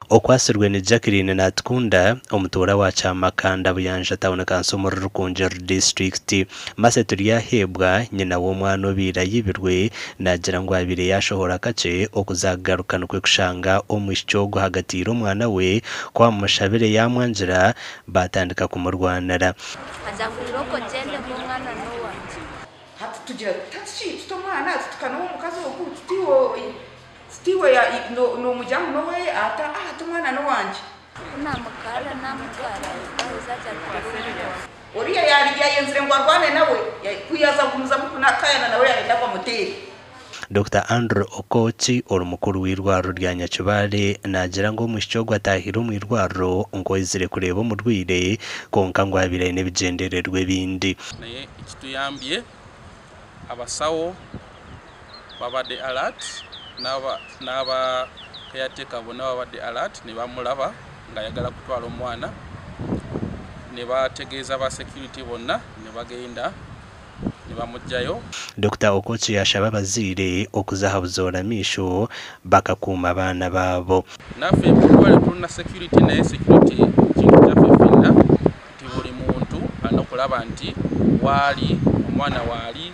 Okwatsirwe ni Jacqueline Natukunda, omutuura wa Kyamakanda, Buyanja Town Council omuri Rukungiri District. Mercy Turyaheebwa, nyina w'omwana obaire ayibirwe, naagira ngu abaire yaashohora kakye okuza kugaruka nikwo kushanga omwishiki ogu ahagatiire omwana we, ku amumushabire yaamwangira baatandika kumurwanira. Haza ngu irooko ogyende ngu omwana n'owangye. Hati tugira tuti, Hati shi tuta omwana, tutukana ow'omukazi ogu, tuti iwe, tuti iwe noomugira ngu n'oweye, ata, ati omwana n'owangye. Ku naamutwara naamutwara aheza agira ati ori omuntu wangye. Oriya yaayenzire ngu arwane nawe, ku yaaza kugumizamu kukaayana nawe yaayenda ngu amuteere. Dokita Andrew Okoki ori mukuru w'eirwariro rya Nyakibale naagira ngu omwishiki ogu ataahire omu irwariro nk'oizire kureeba omurwaire kwonka ngu abaire aine ebigyendererwa ebindi. Naye ekituyambye abasawo babadde alert n'aba caretaker bonna babadde alert ne bamulaba ng'ayagala kutwala omwana ne bategeeza ba security bonna ne bagenda ne bamuggyayo. Dokita Okoki yaashaba abazaire okuza aha buzoora maisho bakakuuma abaana baabo. Naffe mu ddwaliro tulina security naye security kintu kyaffe ffenna nti buli muntu alina okulaba nti waali, omwana waali,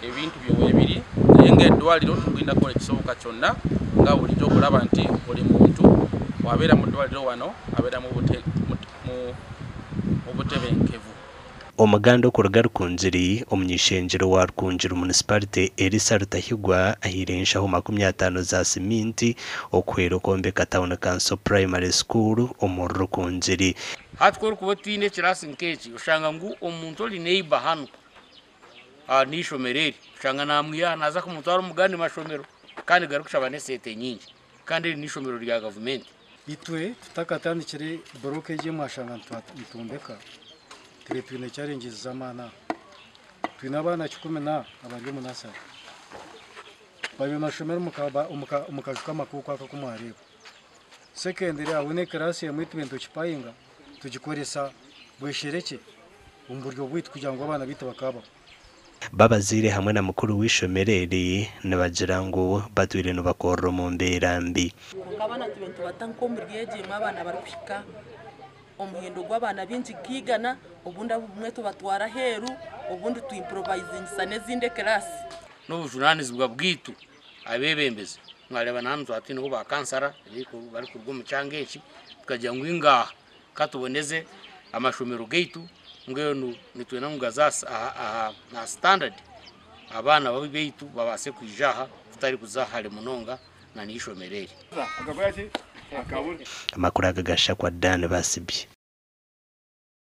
ebintu bye weebiri naye ng'eddwaliro tugenda kukola ekisoboka kyonna nga bulijjo okulaba nti buli muntu bw'abeera mu ddwaliro wano abeera mu butebenkevu. Omuganda okuruga Rukungiri, omuny'ishengyero wa Rukungiri Munisiparite Erisa Rutahigwa ahaire enshaho 50 za siminti okuhwera okwombeka Town Council Primary School omuri Rukungiri. Hati ku orikuba otaine ekiraasi nk'eki oshanga ngu omuntu ori neighbour hanu aha n'eishomero eri oshanga naamwiha aha naaza kumutwara omu gandi mashomero kandi garikushaba n'eseete nyingi kandi eri n'eishomero rya gavumenti. Itwe tutakatandikire block egi mwashanga nitwombeka tube twine challenges z'amaani aha. Twine abaana kikumi na abari omu nursery bari omu mashomero omu kaju k'amakuuku aka aku mwareeba. Secondly hariho n'eclass emwe tube nitugipayinga tugikoresa bwesherekye omu buryo bwaitu kugira ngu abaana baitu bakaabaho. Babazaire hamwe na mukuru w'eishomero eri nibagira ngu batwire nibakorera omu mbeera mbi. Kwonka abaana tube nitubata nk'omuri egi emwe abaana barikuhika omuhendo gw'abaana baingi nka igana, obundi abumwe tubatwara aheeru, obundi tuimprovisingisa n'ezindi ekiraasi. N'obujunaanizibwa bwaitu abeebembezi. Mwareeba na hanu twaba twineho ba kansara barikuruga omu kyanga eki, tukagira ngu ingaha ka tuboneze amashomero gaitu mbwenu nitwenda ngu gaze aha standard abaana baitu babaase kwija aha tutari kuza hare munonga na n'eishomero eri. Amakuru aga gashakwa Dan Basibye.